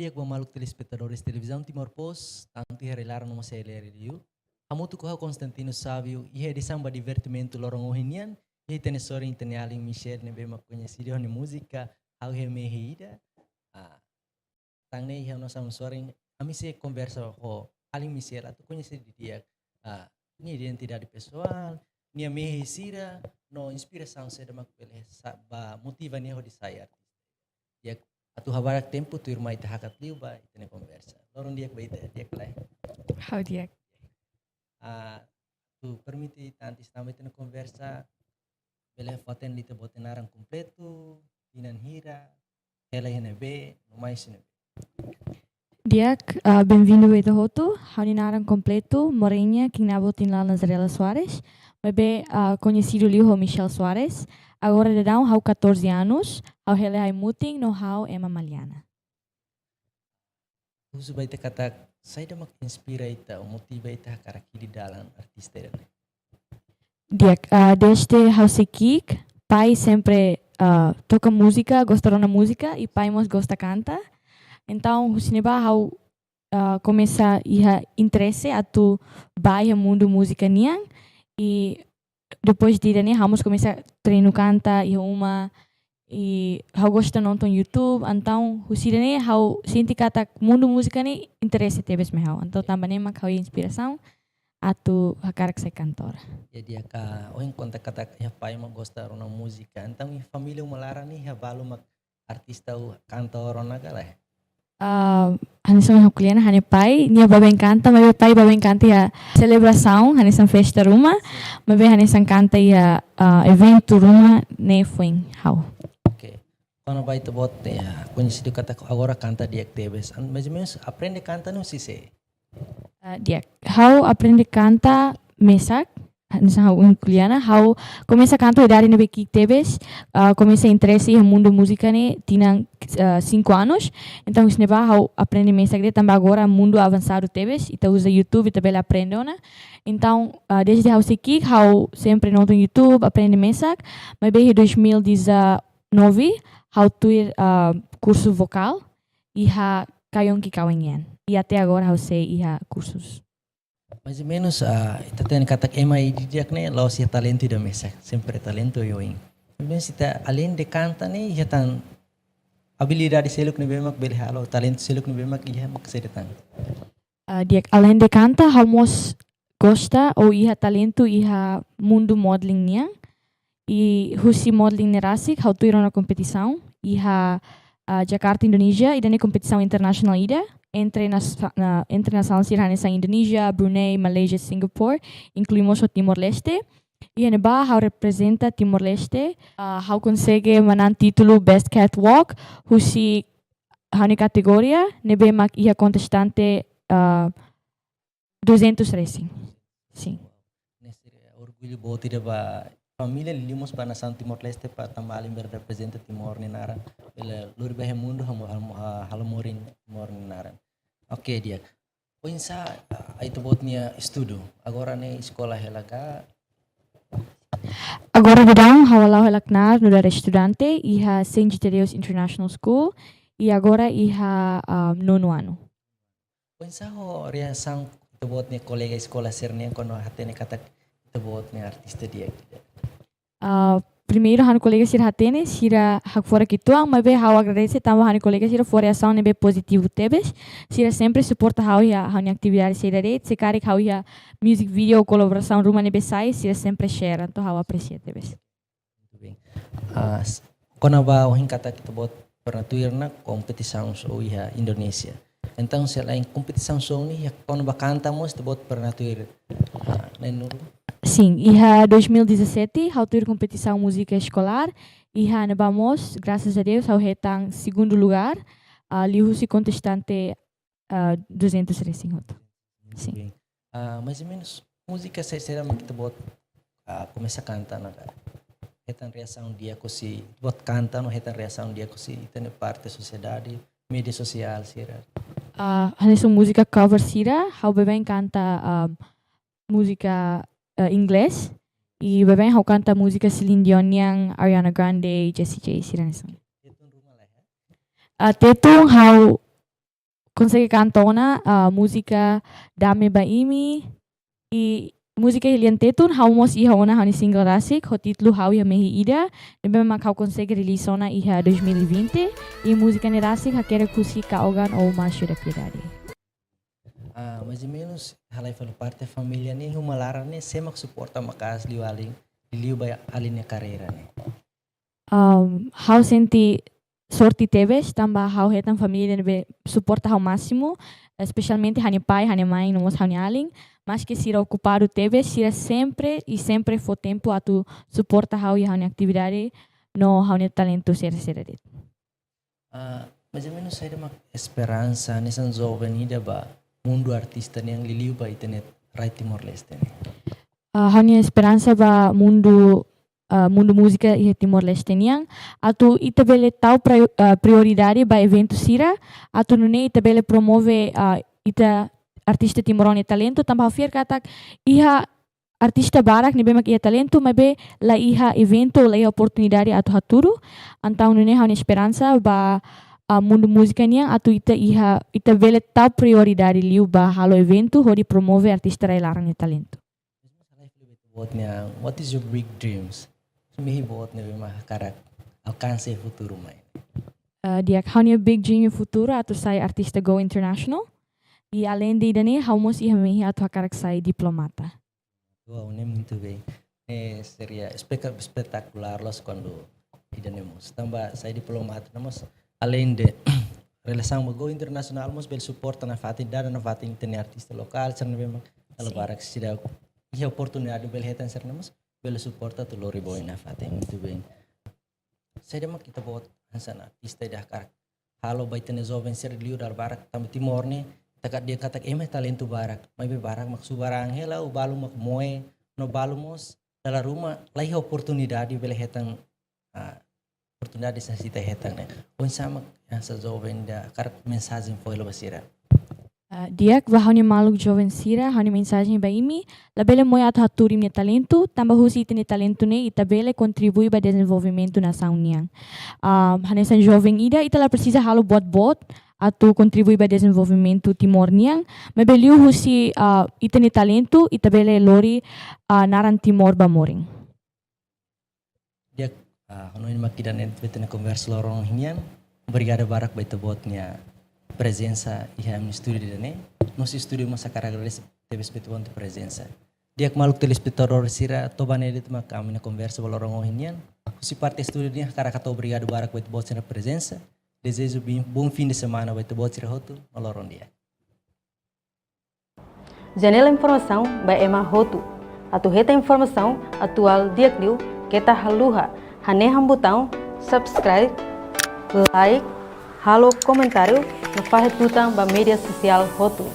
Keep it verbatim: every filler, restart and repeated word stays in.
Di'ak ba maluk telespetadores Televizaun Timor Post, tantu iha rai-laran no mós iha rai-li'ur. Hamutuk ho ha'u Constantino Savio, iha edisaun ba divertimentu loron ohin nian, iha ita-nia sorin, ita-nia alin Michelle ne'ebé mak koñesidu ho nia múzika, Ha'u Iha Mehi Ida. Ah, tan ne'e iha nossa sorin, ami sei konversa ho alin Michelle atu koñese didi'ak, ah, nia identidade pesoál, nia mehi sira, no inspirasaun saida mak bele sa-, ba motiva nia hodi sai artista. Di'ak, atu hakarak tempu, tuirmai ita hakat liu ba ita-nia konversa. Loron di'ak ba ita, di'ak ka lae? Ha'u di'ak. Ah, atu permite ita antes tanba ita-nia konversa, bele fó-hatene ita-boot nia naran kompletu, tinan hira, hela iha ne'ebé, no mai husi ne'ebé. Di'ak, ah, benvindu ba ita hotu. Ha'u-nia naran kompletu Moreña Kinabo Tinlal Nazarela Soares, maibé, ah, koñesidu liu ho Michelle Soares. Agora daudaun ha'u catorze anos, ha'u hela iha Aimutin no ha'u ema Maliana. Husu ba ita katak, saida mak inspira ita, motiva ita hakarak hili dalan artista ida-ne'e? Di'ak, ah, desde ha'u sei ki'ik, pai sempre, ah, toka múzika, gosta rona múzika, i pai mós gosta kanta. Entaun, husi ne'ebá ha'u, ah, komesa iha interese atu bá iha mundu múzika nian, i depois de ida-ne'e, ha'u mós komesa treinu kanta iha uma, i ha'u gosta nonton YouTube, entaun husi ida-ne'e ha'u sente katak mundu múzika ne'e interese tebes mai ha'u. Entaun tanba ne'e mak ha'u inspirasaun atu hakarak sai kantora. Jadi, aka, ohin konta katak iha pai mak gosta rona múzika. Entaun iha família uma laran ne'e iha balu mak artista ou kanta ou rona ka lae? Ah, hanesan ha'u ko'alia ona, ha'u-nia pai, nia baibain kanta, maibé pai baibain kanta iha selebrasaun, hanesan festa ruma, maibé hanesan kanta iha, ah, eventu ruma ne'e foin ha'u. Oke. Kona-ba ita-boot, ya, koñesidu katak agora kanta di'ak tebes. An, mais ou menus aprende kanta ne'e husi sé? Ah, di'ak. Ha'u aprende kanta mesak, hanesan ha'u ko'alia ona, ha'u komesa kanta idade ne'ebé ki'ik tebes, ah, komesa interese iha mundu múzika ne'e tinan, ah, cinco anos. Entaun, husi ne'ebá ha'u aprende mesak de'it, tanba agora mundu avansadu tebes, ita uza YouTube, ita bele aprende ona. Entaun, ah, desde ha'u sei ki'ik, ha'u sempre nonton YouTube, aprende mesak, maibé iha dois mil e dezanove, ha'u tuir, ah, kursu vokál, iha Kayon Kikawen nian. I até agora ha'u sei iha kursus. Mais ou menus, ah, ita hatene katak ema ida di'ak ne'e la'ós iha talentu ida mesak, sempre talentu oioin. Mais ita além de kanta ne'e, iha tan abilidade seluk ne'ebé mak bele halo, talentu seluk ne'ebé mak iha mak saida tan? Ah, di'ak, além de kanta, ha'u mós gosta ou iha talentu iha mundu modeling nian. I husi modeling ne'e rasik, ha'u tuir ona kompetisaun iha, ah, Jakarta, Indonézia, ida-ne'e kompetisaun internasionál ida, entre nas-, na-, entre nasaun sira hanesan Indonézia, Brunei, Malaysia, Singapore, inklui mós ho Timor-Leste. Iha ne'ebá ha'u reprezenta Timor-Leste, ah, ha'u konsege manán títulu Best Catwalk, husi ha'u-nia kategoria, ne'ebé mak iha kontestante, ah, duzentos resin. Sin. Ne'e sira orgullu boot ida ba família, liuliu mós ba nasaun Timor-Leste, ba tanba alin bele reprezenta Timor nia naran, bele lori ba iha mundu, hamo-, hamo-, ha-, halo morin Timor nia naran. Oke, di'ak. Oinsá, ah, ita-boot nia estudu? Agora ne'e eskola hela ka? Agora daudaun ha'u hala'o hela knaar nu'udar estudante iha Saint Thaddeus International School, i agora iha, ah, nono ano. Oinsá ho reasaun ita-boot nia kolega eskola sira-nian kuandu hatene katak ita-boot nia artista di'ak? Ah, primeiru, ha'u-nia kolega sira hatene, sira hakfodak uitoan, maibé ha'u agradese tanba ha'u-nia kolega sira fó reasaun ne'ebé pozitivu tebes. Sira sempre suporta ha'u iha ha'u-nia atividade saida de'it, se karik ha'u iha music video ou kolaborasaun ruma ne'ebé sai, sira sempre share, entaun ha'u apresia tebes. Muito bem. Ah, s-, kona-ba ohin katak ita-boot pernah tuir ona kompetisaun show iha Indonézia. Entaun, selain kompetisaun show ne'e, iha kona-ba kanta mós ita-boot pernah tuir, ah, ne'e nuru? Sin, iha dois mil e dezassete, ha'u tuir kompetisaun múzika eskolár, iha ne'ebá mós, graças a Deus, ha'u hetan segundu lugár, ah, liuhusi kontestante, ah, duzentos resin hotu. Sin. Bem. Ah, mais ou menus, múzika saida, saida mak ita-boot, ah, komesa kanta ona ka? Hetan reasaun di'ak husi, ita-boot kanta no hetan reasaun di'ak husi ita-nia parte sosiedade, média sosiál sira? Ah, hanesan múzika cover sira, ha'u baibain kanta, ah, múzika, ah, inglés, i baibain ha'u kanta múzika Celine Dion nian, Ariana Grande, Jessie J, sira hanesan. Tetun ruma lae, eh? Ah, Tetun ha'u konsege kanta ona, ah, múzika Dame ba Imi, i múzika Helian Tetun, ha'u mós iha ona ha'u-nia single rasik, ho títulu Ha'u Iha Mehi Ida, ne'ebé mak ha'u konsege release ona iha dois mil e vinte, i múzika ne'e rasik hakerek husi Ka Ogan ou Marsio da Piedade. Ah, mais ou menus, halai fali parte família ne'e, uma laran ne'e, sé mak suporta maka'as liu alin, liu ba alin nia karreira ne'e? Um, ha'u sente sorte tebes, tanba ha'u hetan família ne'ebé suporta ha'u másimu, espesialmente ha'u-nia pai, ha'u-nia mãe, no mós ha'u-nia alin, maske sira okupadu tebes, sira sempre i sempre fó tempu atu suporta ha'u iha ha'u-nia atividade, no ha'u-nia talentu sira-sira de'it. Ah, mais ou menus saida mak esperansa hanesan joven ida ba mundu artista nian liuliu ba ita-nia rai Timor-Leste ne'e? Ah, ha'u-nia esperansa ba mundu, ah, mundu múzika iha Timor-Leste nian, atu ita bele tau pri-, ah, prioridade ba eventu sira, atu nune'e ita bele promove, ah, ita artista timoroan nia talentu, tanba ha'u fiar katak iha artista barak ne'ebé mak iha talentu, maibé la iha eventu, la iha oportunidade atu hatudu. Entaun nune'e ha'u-nia esperansa ba, ah, mundu múzika nian atu ita iha, ita bele tau prioridade liu ba halo eventu hodi promove artista rai laran nia talentu. Buat ne'e, what is your big dreams? Mehi buat ne'ebé mak hakarak alkansa iha futuru mai? Ah, di'ak, ha'u-nia big dream iha futuru atu sai artista go international. I além de ida-ne'e, ha'u mós iha mehi atu hakarak sai diplomata. Wow, ne'e muito bem. Eh, seria espeka-, espetakular loos kuandu ida-ne'e mós. Tanba sai diplomata ne'e mós, além de relasaun ba go internasionál, mós bele suporta nafatin, dada nafatin ita-nia artista lokál, sira ne'ebé mak dala Sin. barak seidauk iha oportunidade bele hetan sira-ne'e mós, bele suporta atu lori ba oin nafatin. Muito bem. Saida mak ita-boot hanesan artista ida hakarak halo ba ita-nia joven sira liu dala barak, tanba Timor ne'e, ita ka-, dehan katak ema talentu barak, maibé barak mak subar an hela, ou balu mak moe, no balu mós dala ruma la iha oportunidade bele hetan, ah, oportunidade hanesan ita hetan ne'e. Oinsá mak hanesan joven ida hakarak mensajen fó hela ba sira? Ah, di'ak, ba ha'u-nia maluk joven sira, ha'u-nia mensajen ba imi, labele moe atu hatudu imi-nia talentu, tanba husi ita-nia talentu ne'e, ita bele kontribui ba dezenvolvimentu nasaun nian. Ah, hanesan joven ida, ita la presiza halo buat boot atu kontribui ba dezenvolvimentu Timor nian, maibé liuhusi, ah, ita-nia talentu, ita bele lori, ah, naran Timor ba morin. Di'ak, ah, hanoin mak ida-ne'e ita-nia konversa loron ohin nian. Obrigadu barak ba ita-boot nia prezensa iha ami-nia estúdiu ida-ne'e. Husi estúdiu mós hakarak agradese tebes ba ita-boot nia prezensa. Di'ak maluk telespetadór sira, to'o ba ne'e de'it mak ami-nia konversa ba loron ohin nian. Husi parte estúdiu nian hakarak hato'o obrigadu barak ba ita-boot sira-nia prezensa. Dezeja bom, bom fim de semana ba ita-boot sira hotu, no loron di'ak. Janela informasaun ba ema hotu. Atu hetan informasaun atuál di'ak liu, keta haluha hanehan butaun subscribe, like, halo komentáriu, no fahe tutan ba média sosiál hotu.